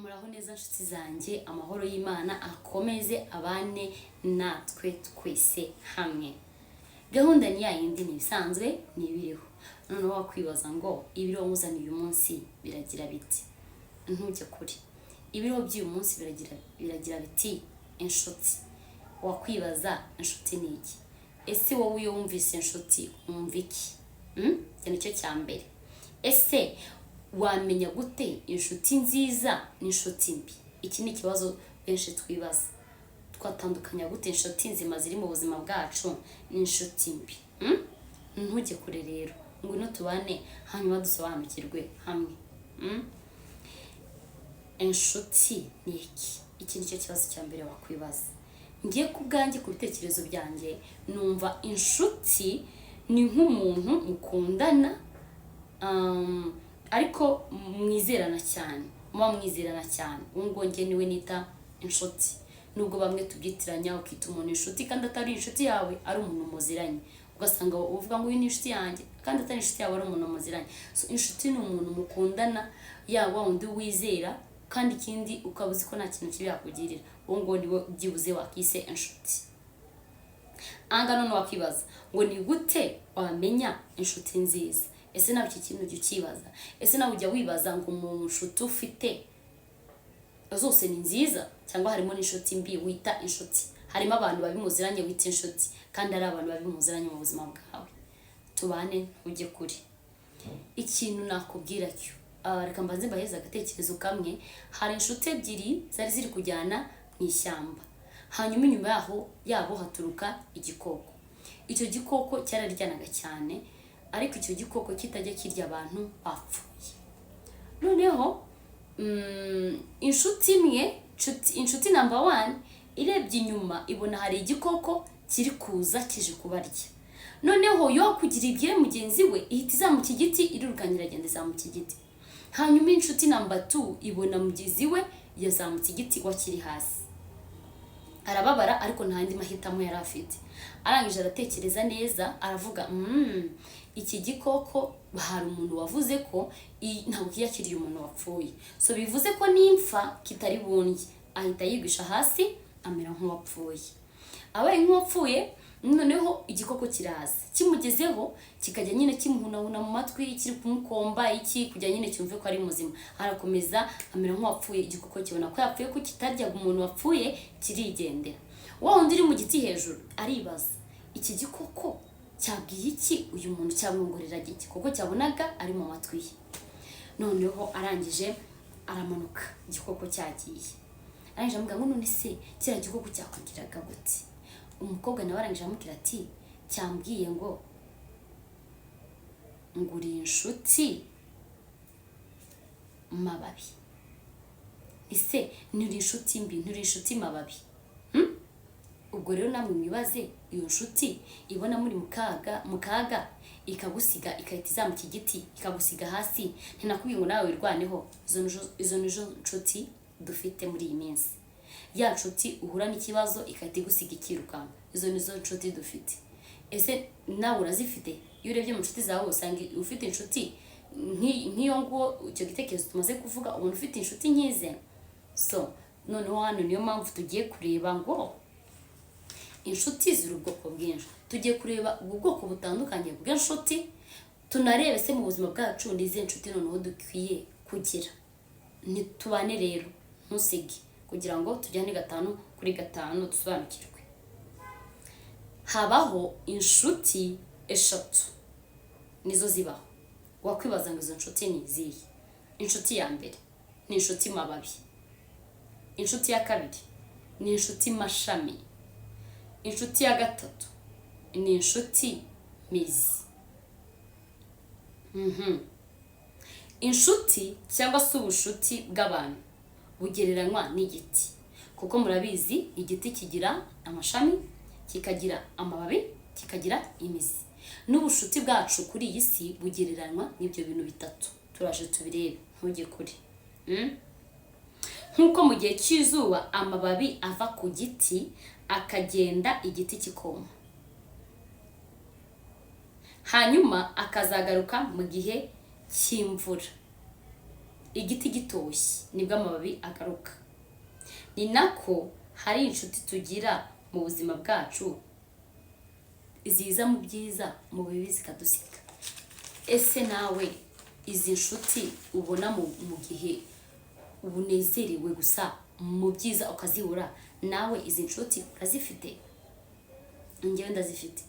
Muraho neza nshuti zanjye, amahoro y'Imana akomeze abane natwe twese hamwe. Gahunda ni ya yindi, ni ibisanzwe, ni ibiriho. Noneho wakwibaza ngo ibiriho nkuzaniye uyu munsi biragira biti? Ntujye kure, ibiriho by'uyu munsi biragira biti: inshuti. Wakwibaza, inshuti ni iki? Ese wowe iyo wumvise inshuti wumva iki? Icyo nicyo cya mbere. Ese wamenya gute inshuti nziza n'inshuti mbi? Iki ni ikibazo benshi twibaza. Twatandukanya gute inshuti nzima ziri mu buzima bwacu n'inshuti mbi? Ntujye kure rero, ngwino tubane hanyuma dusobanukirwe hamwe. Inshuti ni iki? Iki nicyo kibazo cya mbere wakwibaza. Ngiye ku bwanjye, ku bitekerezo byanjye, numva inshuti ni nk'umuntu mukundana, ariko mwizerana cyane, muba mwizerana cyane. Uwo nguwo njye niwe nita inshuti, nubwo bamwe tubyitiranya, ukita umuntu inshuti kandi atari inshuti yawe, ari umuntu muziranye. Ugasanga uvuga ngo uyu ni inshuti yanjye kandi atari inshuti yawe, ari umuntu muziranye. So inshuti ni umuntu mukundana, yaba wa wundi wizera, kandi ikindi ukaba uzi ko nta kintu kibi yakugirira. Uwo nguwo niwe byibuze wakise inshuti. Aha none wakwibaza ngo ni gute wamenya inshuti nziza? Ese nawe iki kintu ujya ukibaza? Ese nawe ujya wibaza ngo mu nshuti ufite zose ni nziza, cyangwa harimo n'inshuti mbi wita inshuti? Harimo abantu babi muziranye wita inshuti kandi ari abantu babi muziranye mu buzima bwawe. Tubane, ntujye kure. Ikintu nakubwira cyo, reka mbanze mbaheze agatekerezo kamwe. Hari inshuti ebyiri zari ziri kujyana mu ishyamba, hanyuma inyuma yaho yabo haturuka igikoko. Icyo gikoko cyararyanaga cyane, ariko icyo gikoko kitajya kirya abantu bapfuye. Noneho inshuti imwe, inshuti number one, irebye inyuma ibona hari igikoko kiri kuza kije kubarya. Noneho yo kugira ibwire mugenzi we, ihita izamuka igiti, irirukanka, iragenda izamuka igiti. Hanyuma inshuti number two ibona mugenzi we yazamutse igiti, wakiri hasi, arababara, ariko nta yandi mahitamo yari afite. Arangije aratekereza neza, aravuga: "Iki gikoko hari umuntu wavuze ko ntabwo kiyakiriye umuntu wapfuye, so bivuze ko nimpfa kitari bundye." Ahita yigwisha hasi, amera nk'uwapfuye. Abaye nk'uwapfuye, noneho igikoko kiraza, kimugezeho kikajya nyine kimuhunahuna mu matwi, kiri kumukomba iki kujya nyine cyumve ko ari muzima. Arakomeza amera nk'uwapfuye. Igikoko kibona ko yapfuye, ko kitaryaga umuntu wapfuye, kirigendera. Wa wundi uri mu giti hejuru aribaza: iki gikoko cyabwiye iki uyu muntu? Cyamwongoreraga iki, kuko cyabonaga ari mu matwi ye? Noneho arangije aramanuka igikoko cyagiye. Arangije amubwira ngo: "None se kiriya gikoko cyakubwiraga gute?" Umukobwa nawe arangije amubwira ati: "Cyambwiye ngo uri inshuti mababi." Ese nturi inshuti mbi, nturi inshuti mababi? Ubwo rero namwe mwibaze, iyo nshuti ibona muri mu kaga ikagusiga, igahita izamuka igiti ikagusiga hasi, ntinakubwiye ngo nawe wirwaneho? Izo nizo nshuti dufite muri iyi minsi. Ya nshuti uhura n'ikibazo igahita igusiga ikirukanka, izo nizo nshuti dufite. Ese nawe urazifite? Iyo urebye mu nshuti zawe, usanga ufite inshuti nk'iyo nguwo, icyo gitekerezo tumaze kuvuga, ubona ufite inshuti nk'ize? So noneho hano niyo mpamvu tugiye kureba ngo inshuti ziri ubwoko bwinshi. Tugiye kureba ubu bwoko butandukanye bw'inshuti, tunarebe se mu buzima bwacu ni izihe nshuti noneho dukwiye kugira. Ntitubane rero, ntusige, kugira ngo tujyane gatanu kuri gatanu, dusobanukirwe. Habaho inshuti eshatu, nizo zibaho. Wakwibaza ngo izo nshuti ni izihe? Inshuti ya mbere ni inshuti mababi, inshuti ya kabiri ni inshuti mashami, inshuti ya gatatu ni inshuti mizi. Inshuti cyangwa se ubushuti bw'abantu bugereranywa n'igiti, kuko murabizi igiti kigira amashami, kikagira amababi, kikagira imizi. N'ubushuti bwacu kuri iyi si bugereranywa n'ibyo bintu bitatu. Turaje tubirebe, ntujye kure. Nk'uko mu gihe cy'izuba amababi ava ku giti akagenda, igiti kikoma, hanyuma akazagaruka mu gihe cy'imvura. Igiti gitoshye nibwo amababi agaruka. Ni nako hari inshuti tugira mu buzima bwacu, ziza mu byiza, mu bibi zikadusiga. Ese nawe izi nshuti ubona mu gihe unezerewe gusa, mu byiza ukazibura, nawe izi nshuti urazifite? Njyewe ndazifite.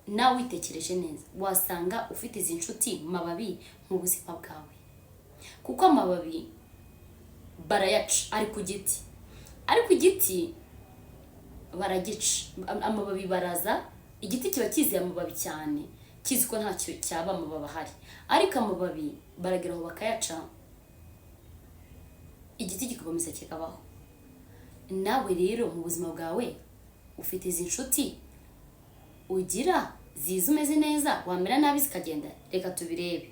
Nawe witekereje neza wasanga ufite izi nshuti mababi mu buzima bwawe, kuko amababi barayaca ari ku giti, ariko igiti baragica, amababi baraza. Igiti kiba kizeye amababi cyane, kizi ko ntacyo cyaba amababi ahari, ariko amababi baragera aho bakayaca, igiti kigakomeza kikabaho. Nawe rero mu buzima bwawe ufite izi nshuti ugira ziza umeze neza, wamera nabi zikagenda? Reka tubirebe.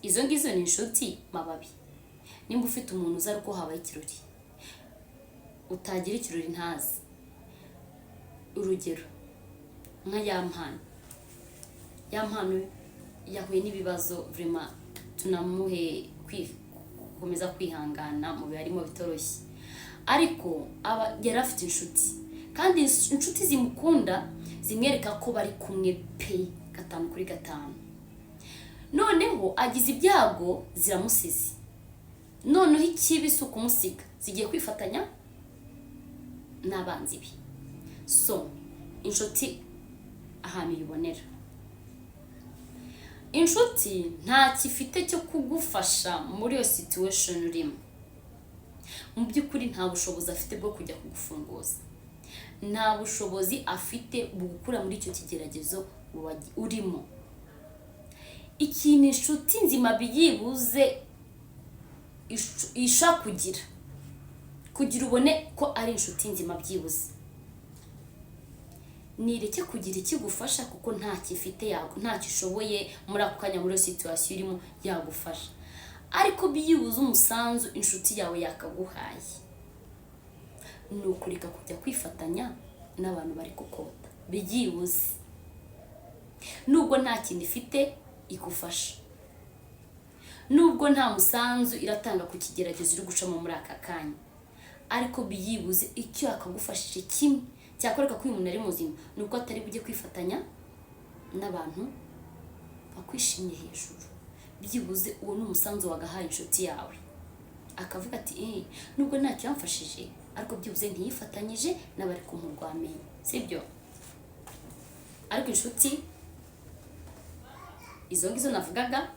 Izo ngizo ni inshuti mababi. Nimba ufite umuntu uza ariko habaye ikirori, utagira ikirori ntazi, urugero nka ya Mpano. Ya Mpano yahuye n'ibibazo, vraiment tunamuhe gukomeza kwihangana mu bihe arimo bitoroshye, ariko aba yari afite inshuti, kandi inshuti zimukunda, zimwereka ko bari kumwe pe, gatanu kuri gatanu. Noneho agize ibyago, ziramusize. Noneho ikibi si ukumusiga, zigiye kwifatanya n'abanzi be. So inshuti ahantu uyibonera, inshuti ntacyo ifite cyo kugufasha muri iyo situation urimo. Mu by'ukuri nta bushobozi afite bwo kujya kugufunguza, nta bushobozi afite bugukura muri icyo kigeragezo urimo. Ikintu inshuti nzima byibuze ishobora kugira ubone ko ari inshuti nzima, byibuze nireke kugira ikigufasha, kuko ntacyo ifite, ntacyo ishoboye muri ako kanya muri iyo situation urimo yagufasha. Ariko byibuze umusanzu inshuti yawe yakaguhaye ni ukureka kujya kwifatanya n'abantu bari kukota. Byibuze nubwo nta kintu ifite igufasha, nubwo nta musanzu iratanga ku kigeragezo uri gucamo muri aka kanya, ariko byibuze icyo yakagufashije kimwe cyakwereka ko uyu muntu ari muzima ni uko atari bujye kwifatanya n'abantu bakwishimye hejuru. Byibuze uwo ni umusanzu wagahaye inshuti yawe, akavuga ati: "Eh, nubwo ntacyo yamfashije, ariko byibuze ntiyifatanyije n'abari kumurwamenyo." Sibyo? Ariko inshuti izo ngizo navugaga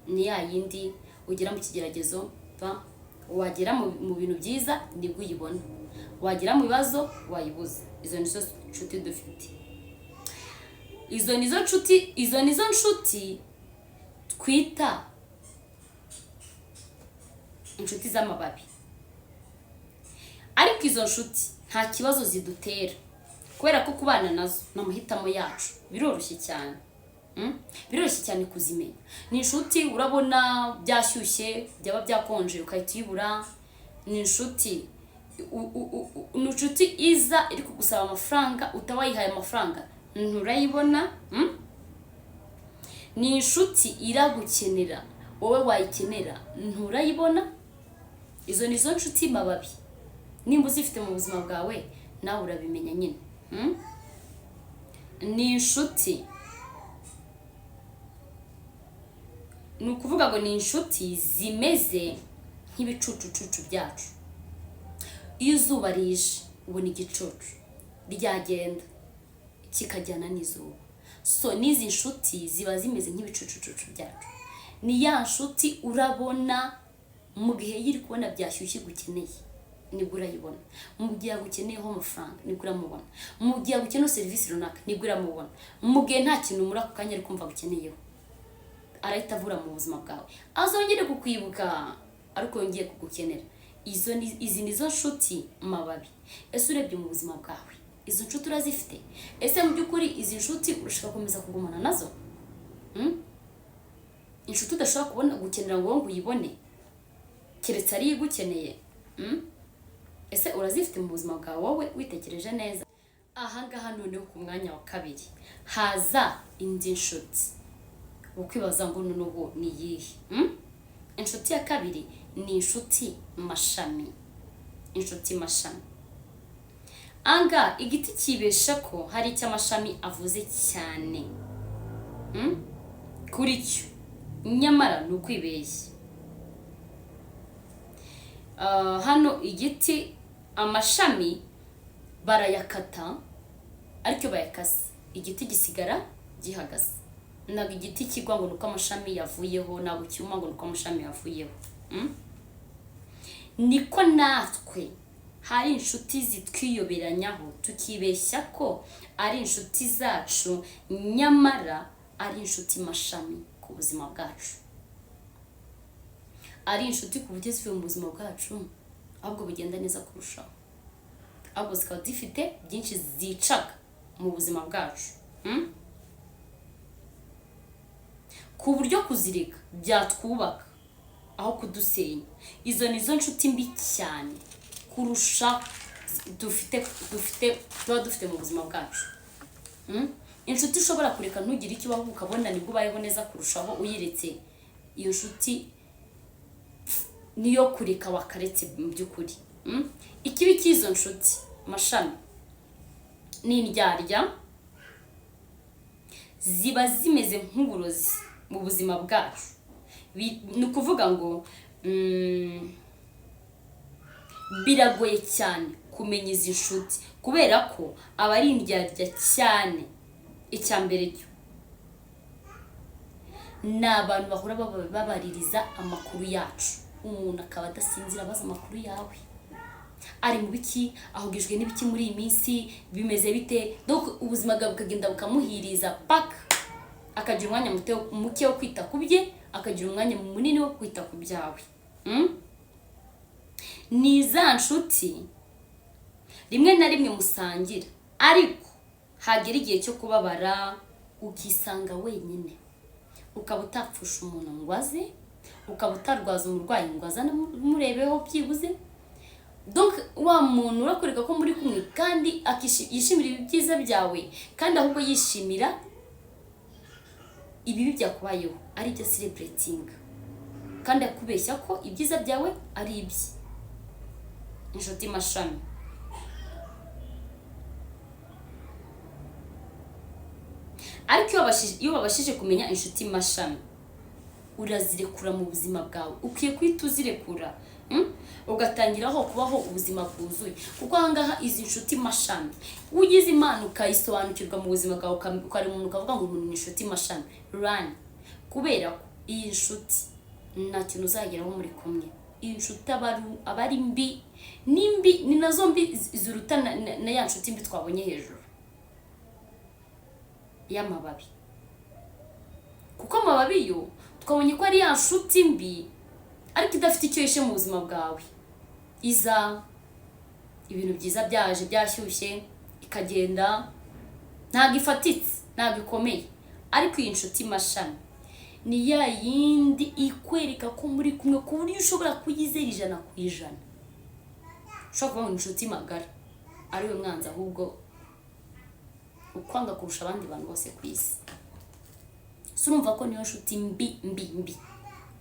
ni ya yindi ugera mu kigeragezo, pa wagera mu bintu byiza nibwo uyibona, wagera mu bibazo wayibuze. Izo nizo nshuti dufite, izo nizo nshuti, izo nizo nshuti twita inshuti z'amababi. Ariko izo nshuti nta kibazo zidutera, kubera ko kubana nazo ni amahitamo yacu. Biroroshye cyane. Biroroshye cyane kuzimenya. Ni inshuti urabona byashyushye, byaba byakonje ugahita uyibura. Ni inshuti iza iri kugusaba amafaranga, utaba wayihaye amafaranga nturayibona. Ni inshuti iragukenera, wowe wayikenera nturayibona. Izo ni zo nshuti mababi. Nimba uzifite mu buzima bwawe, nawe urabimenya nyine. Ni inshuti, ni ukuvuga ngo ni inshuti zimeze nk'ibicucucucu byacu. Iyo izuba rije ubona igicucu, ryagenda kikajyana n'izuba. So n'izi nshuti ziba zimeze nk'ibicucucucu byacu. Ni ya nshuti urabona mu gihe yiri kubona byashyushye igukeneye, nibwo urayibona. Mu gihe agukeneyeho amafaranga nibwo uramubona. Mu gihe agukeneyeho serivisi runaka nibwo uramubona. Mu gihe nta kintu muri ako kanya ari kumva agukeneyeho, arahita avura mu buzima bwawe, azongere kukwibuka ariko yongeye kugukenera. Izi ni zo nshuti mababi. Ese urebye mu buzima bwawe izo nshuti urazifite? Ese mu by'ukuri izi nshuti urashaka gukomeza kugumana nazo? Inshuti udashobora kubona gukenera ngo uyibone keretse ariyo igukeneye. Ese urazifite mu buzima bwawe wowe witekereje neza? Ahangaha noneho ku mwanya wa kabiri haza indi nshuti, ukwibaza ngo noneho ni iyihe? Inshuti ya kabiri ni inshuti mashami. Inshuti mashami anga igiti kibesha ko hari icyo amashami avuze cyane kuri cyo, nyamara ni ukwibeshya. Hano igiti amashami barayakata, ariko iyo bayakase igiti gisigara gihagaze. Ntabwo igiti kigwa ngo ni uko amashami yavuyeho, ntabwo cyuma ngo ni uko amashami yavuyeho. Niko natwe hari inshuti zitwiyoberanyaho, tukibeshya ko ari inshuti zacu, nyamara ari inshuti mashami ku buzima bwacu, ari inshuti ku buryo zivuye mu buzima bwacu ahubwo bugenda neza kurushaho, ahubwo zikaba zifite byinshi zicaga mu buzima bwacu. Ku buryo kuzireka byatwubaka aho kudusenya. Izo ni zo nshuti mbi cyane kurusha dufite tuba dufite mu buzima bwacu. Inshuti ushobora kureka ntugire icyo ubaho, ukabona nibwo ubayeho neza kurushaho uyiretse, iyo nshuti niyo kureka wakaretse mu by'ukuri. Ikibi cy'izo nshuti mashami ni indyarya, ziba zimeze nk'uburozi mu buzima bwacu. Ni ukuvuga ngo biragoye cyane kumenya izi nshuti kubera ko aba ari indyarya cyane. Icya mbere cyo ni abantu bahora babaririza amakuru yacu, umuntu akaba adasinzira abaza amakuru yawe, ari mu biki, ahugijwe n'ibiki muri iyi minsi, bimeze bite. Donc ubuzima bwawe bukagenda bukamuhiriza paka akagira umwanya muke wo kwita ku bye, akagira umwanya munini wo kwita ku byawe. Ni za nshuti rimwe na rimwe musangira, ariko hagera igihe cyo kubabara ukisanga wenyine, ukaba utapfusha umuntu ngo aze, ukaba utarwaza umurwayi ngo aze anamurebeho byibuze. Donc wa muntu urakwereka ko muri kumwe kandi yishimira ibyiza byawe, kandi ahubwo yishimira ibibi byakubayeho, ari byo celebrating, kandi akubeshya ko ibyiza byawe ari ibye. Inshuti mashami. Ariko iyo wabashije kumenya inshuti mashami, urazirekura mu buzima bwawe, ukwiye guhita uzirekura, ugatangiraho kubaho ubuzima bwuzuye. Kuko ahangaha izi nshuti mashami ugize Imana ukayisobanukirwa mu buzima bwawe, ukareba umuntu ukavuga ngo umuntu ni inshuti mashami, run. Kubera ko iyi nshuti nta kintu uzageraho muri kumwe. Iyi nshuti aba ari mbi, ni mbi, ni nazo mbi ziruta na ya nshuti mbi twabonye hejuru y'amababi. Kuko amababi yo twabonye ko ari ya nshuti mbi ariko idafite icyo yishe mu buzima bwawe. Iza ibintu byiza byaje byashyushye ikagenda, ntabwo ifatitse, ntabwo ikomeye. Ariko iyi nshuti mashami ni ya yindi ikwereka ko muri kumwe ku buryo ushobora kuyizera 100%. Ushobora kuba inshuti magara ari we mwanzi ahubwo ukwanga kurusha abandi bantu bose ku isi. So urumva ko niyo nshuti mbi mbi mbi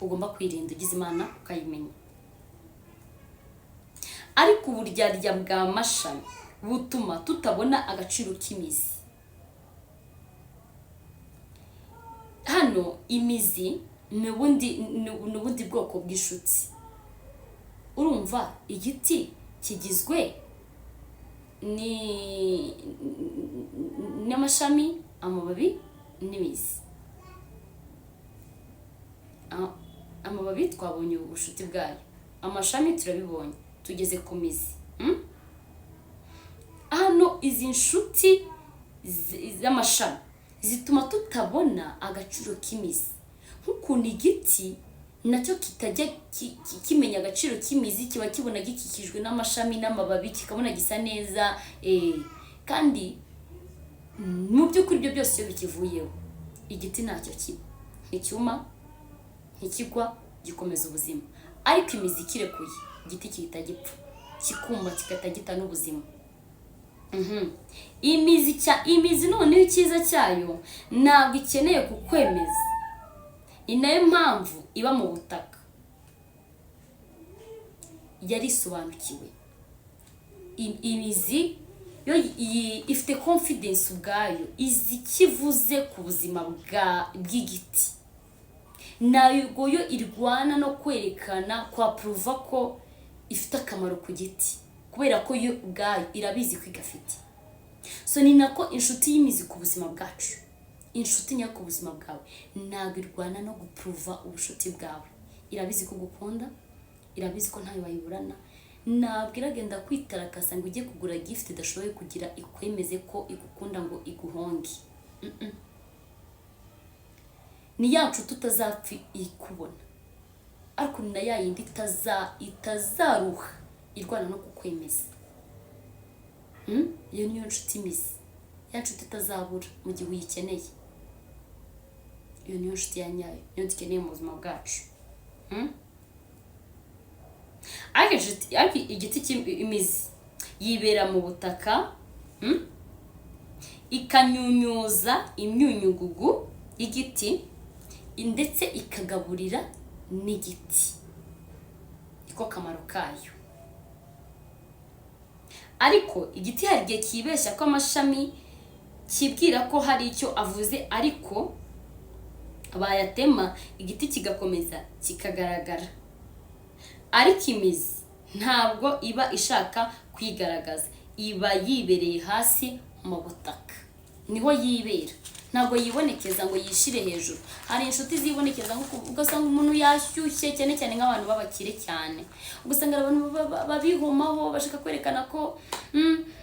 ugomba kwirinda, ugize Imana ukayimenya. Ariko uburyarya bwa mashami butuma tutabona agaciro k'imizi. Hano imizi ni ubundi bwoko bw'inshuti. Urumva igiti kigizwe n'amashami, amababi n'imizi. Amababi twabonye ubushuti bwayo, amashami turabibonye, tugeze ku mizi. Hano izi nshuti z'amashami zituma tutabona agaciro k'imizi. Nk'ukuntu igiti nacyo kitajya kimenya agaciro k'imizi, kiba kibona gikikijwe n'amashami n'amababi, kikabona gisa neza, kandi mu by'ukuri ibyo byose iyo bikivuyeho igiti ntacyo kiba, nticyuma, ntikigwa, gikomeza ubuzima. Ariko imizi ikirekuye igiti gihita gipfa, kikuma, kigahita gita n'ubuzima. Imizi noneho icyiza cyayo ntabwo ikeneye kukwemeza, ni nayo mpamvu iba mu butaka. Yarisobanukiwe. Imizi yo ifite confidence ubwayo, izi icyo ivuze ku buzima bw'igiti. Ntabwo yo irwana no kwerekana kwa prova ko ifite akamaro ku giti, kubera ko yo ubwayo irabizi ko igafite. So ni nako inshuti y'imizi ku buzima bwacu, inshuti nyayo ku buzima bwawe, ntabwo irwana no guprova ubushuti bwawe. Irabizi ko ugukunda, irabizi ko ntayo wayiburana. Ntabwo iragenda kwitarakasa ngo ujye kugura gift idashoboye kugira ikwemeze ko igukunda ngo iguhonge. Ni ya nshuti utazapfa ikubona, ariko ni na ya yindi itazaruha irwana no kukwemeza. Iyo niyo nshuti imizi, ya nshuti itazabura mu gihe uyikeneye. Iyo niyo nshuti ya nyayo, niyo dukeneye mu buzima bwacu. Ariko igiti cy'imizi yibera mu butaka, Ikanyunyuza imyunyugugu y'igiti, ndetse ikagaburira n'igiti. Niko kamaro kayo. Ariko igiti hari igihe kibeshya ko amashami, kibwira ko hari icyo avuze, ariko bayatema igiti kigakomeza kikagaragara. Ariko imizi ntabwo iba ishaka kwigaragaza, iba yibereye hasi mu butaka, niho yibera, ntabwo yibonekeza ngo yishire hejuru. Hari inshuti zibonekeza, nko ugasanga umuntu yashyushye, cyane cyane nk'abantu b'abakire cyane, ugasanga abantu babihomaho, bashaka kwerekana ko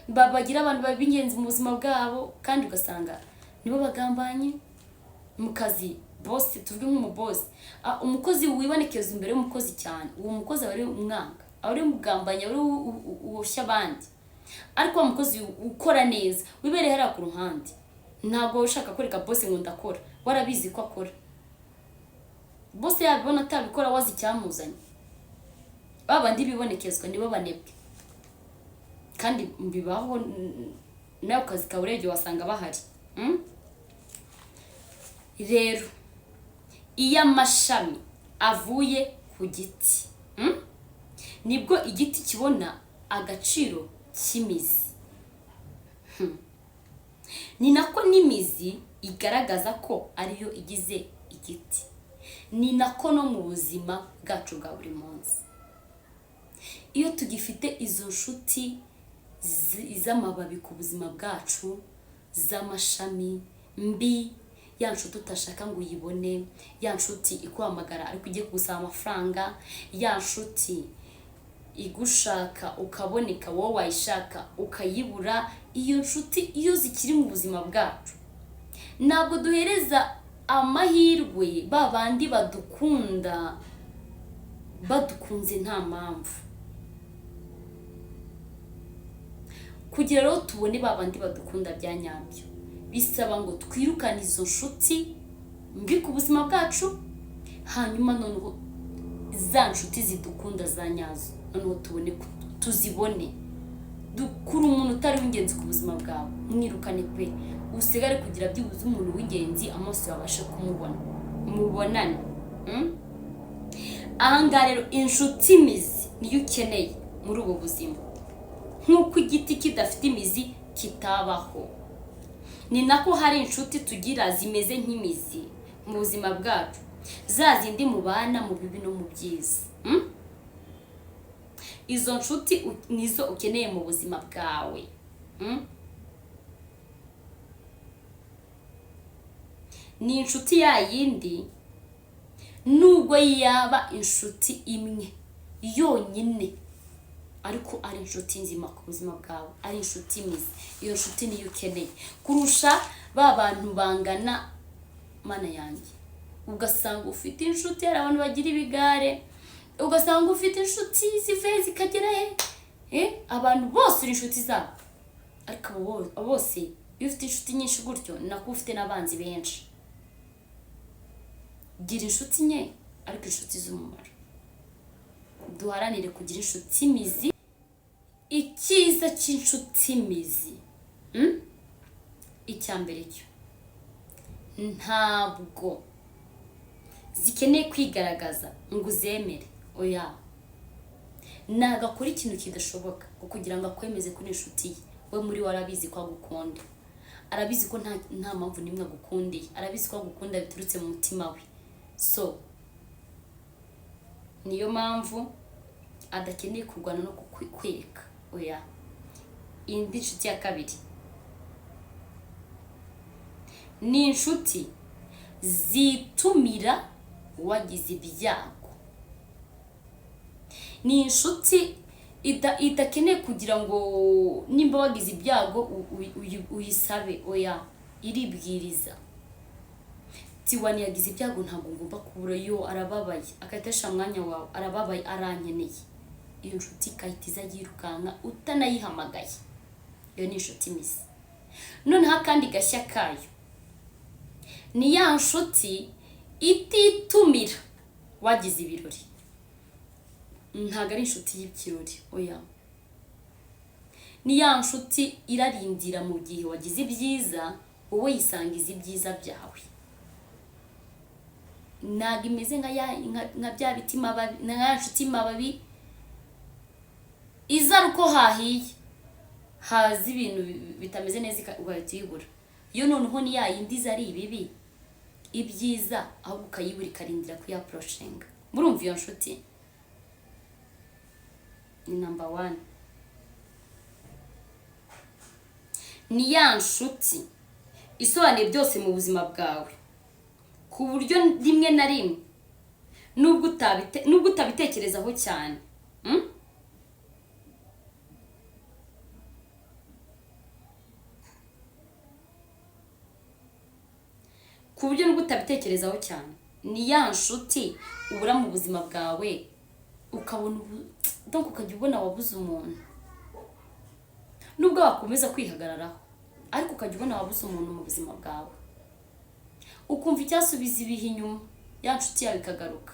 bagira abantu b'ingenzi mu buzima bwabo, kandi ugasanga nibo bagambanye mu kazi. Boss, tuvuge nk'umubosi, umukozi wibonekeza imbere y'umukozi cyane, uwo mukozi aba ari umwanga, aba ari umugambanyi, aba ari uwoshya abandi. Ariko wa mukozi ukora neza wibereye hariya ku ruhande, ntabwo ushaka kwereka boss ngo ndakora, warabizi ko akora. Boss yabibona atabikora, wazi icyamuzanye. Ba bandi bibonekezwa nibo banebwe, kandi bibaho nawe ku kazi kawe urebye wasanga bahari. Rero iyo amashami avuye ku giti, Nibwo igiti kibona agaciro k'imizi. Ni nako n'imizi igaragaza ko ariyo igize igiti. Ni nako no mu buzima bwacu bwa buri munsi, iyo tugifite izo nshuti z'amababi ku buzima bwacu, z'amashami mbi, ya nshuti utashaka ngo uyibone, ya nshuti ikuhamagara ariko ugiye kugusaba amafaranga, ya nshuti igushaka ukaboneka, wowe wayishaka ukayibura, iyo nshuti iyo zikiri mu buzima bwacu, ntabwo duhereza amahirwe ba bandi badukunda, badukunze nta mpamvu. Kugira rero tubone ba bandi badukunda bya nyabyo, bisaba ngo twirukane izo nshuti mbi ku buzima bwacu, hanyuma noneho za nshuti zidukunda za nyazo noneho tubone tuzibone. Dukura umuntu utari w'ingenzi ku buzima bwawe, mwirukane pe, usigare kugira byibuze umuntu w'ingenzi amaso yawe abashe kumubona, mubonane. Ahangaha rero inshuti imizi niyo ukeneye muri ubu buzima. Nk'uko igiti kidafite imizi kitabaho, ni nako hari inshuti tugira zimeze nk'imizi mu buzima bwacu, za zindi mubana mu bibi no mu byiza. Izo nshuti nizo ukeneye mu buzima bwawe. Ni inshuti ya yindi, nubwo yaba inshuti imwe yonyine, ariko ari inshuti nzima ku buzima bwawe, ari inshuti imizi. Iyo nshuti niyo ukeneye kurusha ba bantu bangana. Mana yanjye, ugasanga ufite inshuti, hari abantu bagira ibigare, ugasanga ufite inshuti zivuye zikagera he, abantu bose uri inshuti zabo. Ariko abo bose, iyo ufite inshuti nyinshi gutyo, ni nako ufite n'abanzi benshi. Gira inshuti nke ariko inshuti z'umumaro. Duharanire kugira inshuti mizi. Icyiza cy'inshuti mizi, Icya mbere cyo, ntabwo zikeneye kwigaragaza ngo uzemere, oya. Ntabwo akora ikintu kidashoboka ngo kugira ngo akwemeze ko uri inshuti ye. We muri we arabizi ko agukunda, arabizi ko nta mpamvu n'imwe agukundiye, arabizi ko agukunda biturutse mu mutima we. So niyo mpamvu adakeneye kurwana no kukwereka. Oya. Indi nshuti ya kabiri ni inshuti zitumira wagize ibyago. Ni inshuti idakeneye kugira ngo nimba wagize ibyago uyisabe. Oya, iribwiriza. Tiwani yagize ibyago, ntabwo ngomba kubura, yo arababaye, agahita umwanya wawe, arababaye, arankeneye. Iyo nshuti ikahita iza yirukanka utanayihamagaye. Iyo ni inshuti mizi. Noneho akandi gashya kayo ni ya nshuti ititumira wagize ibirori. Ntabwo ari inshuti y'ikirori, oya. Ni ya nshuti irarindira mu gihe wagize ibyiza, wowe yisangiza ibyiza byawe. Ntabwo imeze nka bya biti mababi, nka ya nshuti mababi iza ari uko hahiye, haza ibintu bitameze neza ugahita uyibura. Yo noneho ni ya yindi iza ari ibibi, ibyiza ahubwo ukayibura, ikarindira kuyaporoshinga. Murumva iyo nshuti ni number one. Ni ya nshuti isobanuye byose mu buzima bwawe, ku buryo rimwe na rimwe nubwo utabitekerezaho cyane, ku buryo nubwo utabitekerezaho cyane, ni ya nshuti ubura mu buzima bwawe, ukabona donc ukajya ubona wabuze umuntu, nubwo wakomeza kwihagararaho, ariko ukajya ubona wabuze umuntu mu buzima bwawe, ukumva icyasubiza ibihe inyuma, ya nshuti yawe ikagaruka.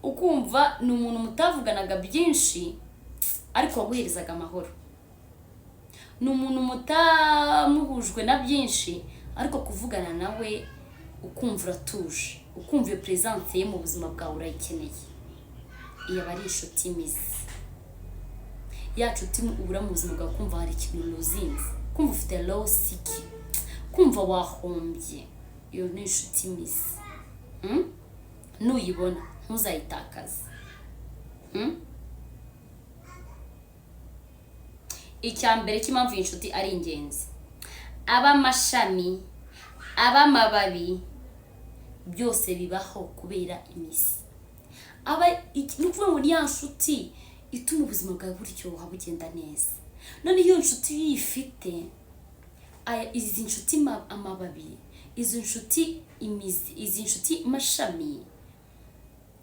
Ukumva ni umuntu mutavuganaga byinshi ariko waguherezaga amahoro, ni umuntu mutamuhujwe na byinshi ariko kuvugana nawe ukumva uratuje, ukumva iyo presence ye mu buzima bwawe urayikeneye. Iyo aba ari inshuti mizi. Ya nshuti ubura mu buzima bwawe, kumva hari ikintu luzinze, kumva ufite low siki, kumva wahombye, iyo ni inshuti mizi. Nuyibona ntuzayitakaze. Icya mbere cy'impamvu iyi nshuti ari ingenzi, ab'amashami, ab'amababi, byose bibaho kubera imizi. Ni ukuvuga ngo ni ya nshuti ituma ubuzima bwawe buryoha, bugenda neza. None iyo nshuti iyo uyifite, izi nshuti amababi, izi nshuti imizi, izi nshuti amashami,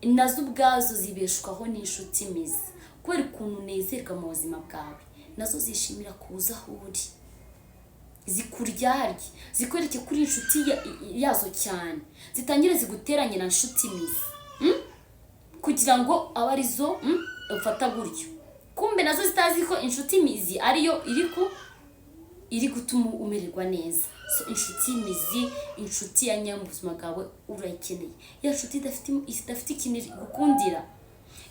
nazo ubwazo zibeshwaho n'inshuti imizi. Kubera ukuntu unezerwa mu buzima bwawe, nazo zishimira kuza aho uri, zikuryarye, zikwereke kuri inshuti yazo cyane, zitangire ziguteranye na nshuti imizi, kugira ngo abe arizo ufata gutyo. Kumbe nazo zitazi ko inshuti imizi ariyo iri gutuma umererwa neza. So inshuti imizi, inshuti ya nyayo mu buzima bwawe urayikeneye. Ya nshuti idafite ikintu igukundira,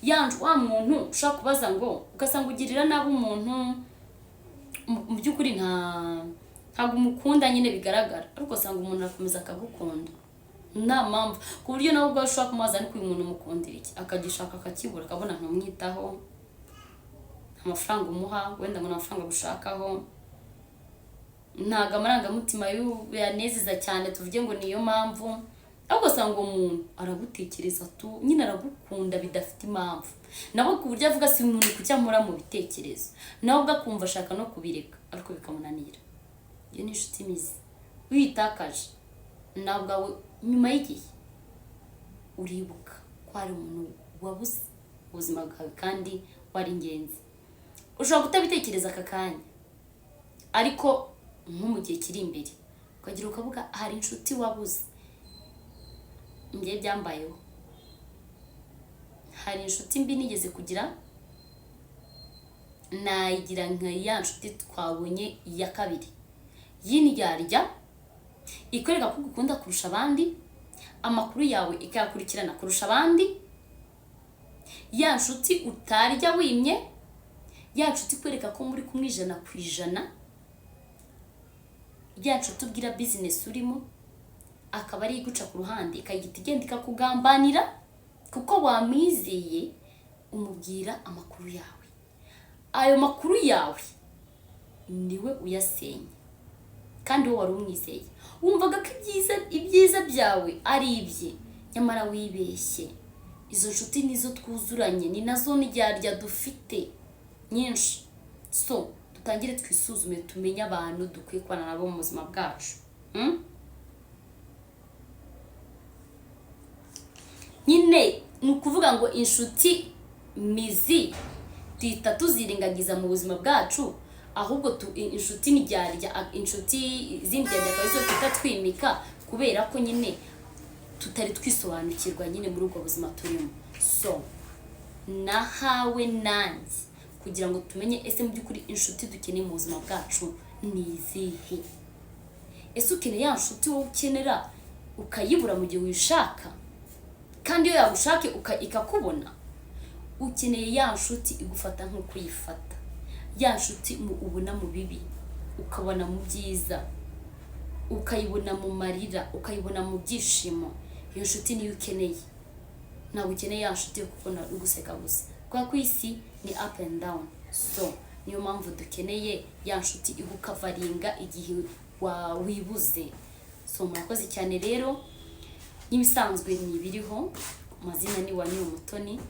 ya wa muntu ushobora kubaza ngo ugasanga ugirira nabi umuntu, mu by'ukuri ntabwo umukunda nyine bigaragara, ariko usanga umuntu arakomeza akagukunda nta mpamvu, ku buryo nawe ubwawe ushobora kumubaza ariko uyu muntu umukundira iki, akagishaka akakibura, akabona ntumwitaho, nta mafaranga umuha, wenda ngo nta mafaranga agushakaho, ntabwo amarangamutima yanezeza cyane tuvuge ngo niyo mpamvu, ahubwo usanga uwo muntu aragutekereza tu, nyine aragukunda bidafite impamvu, nawe ku buryo avuga si umuntu kuki ampora mu bitekerezo, nawe ubwo akumva ashaka no kubireka ariko bikamunanira. Iyo ni inshuti mizi, uyitakaje nawe ubwawe nyuma y'igihe uribuka ko hari umuntu wabuze ubuzima bwawe kandi wari ingenzi. Ushobora kutabitekereza aka kanya, ariko nko mu gihe kiri imbere ukagira ukavuga hari inshuti wabuze. Njye byambayeho, hari inshuti mbi nigeze kugira, nayigira nka ya nshuti twabonye ya kabiri y'indyarya, ikwereka ko ugukunda kurusha abandi, amakuru yawe ikayakurikirana kurusha abandi, Ya nshuti utarya wimye, ya nshuti ikwereka ko muri kumwe 100%, ya nshuti ubwira business urimo akaba ari iguca ku ruhande, ikayita igenda ikakugambanira kuko wamwizeye, umubwira amakuru yawe. Ayo makuru yawe niwe uyasenya, kandi wowe wari umwizeye, wumvaga ko ibyiza byawe ari ibye, nyamara wibeshye. Izo nshuti nizo twuzuranye, ni nazo ndyarya dufite nyinshi. So dutangire twisuzume, tumenye abantu dukwiye kubana nabo mu buzima bwacu. Nyine ni ukuvuga ngo inshuti mizi duhita tuzirengagiza mu buzima bwacu, ahubwo inshuti ndyarya, inshuti z'indyarya akaba arizo twita twimika, kubera ko nyine tutari twisobanukirwa nyine muri ubwo buzima turimo. So nahawe nanjye kugira ngo tumenye ese mu by'ukuri inshuti dukeneye mu buzima bwacu ni izihe. Ese ukeneye ya nshuti wowe ukenera ukayibura mu gihe uyishaka, kandi iyo yagushake ikakubona? Ukeneye ya nshuti igufata nk'uko uyifata, ya nshuti ubona mu bibi ukabona mu byiza, ukayibona mu marira ukayibona mu byishimo. Iyo nshuti niyo ukeneye. Ntabwo ukeneye ya nshuti yo kubona uri guseka gusa, kubera ko isi ni up and down. So niyo mpamvu dukeneye ya nshuti igucoveringa igihe wibuze. So murakoze cyane rero, nk'ibisanzwe ni ibiriho, amazina ni Wani Umutoni.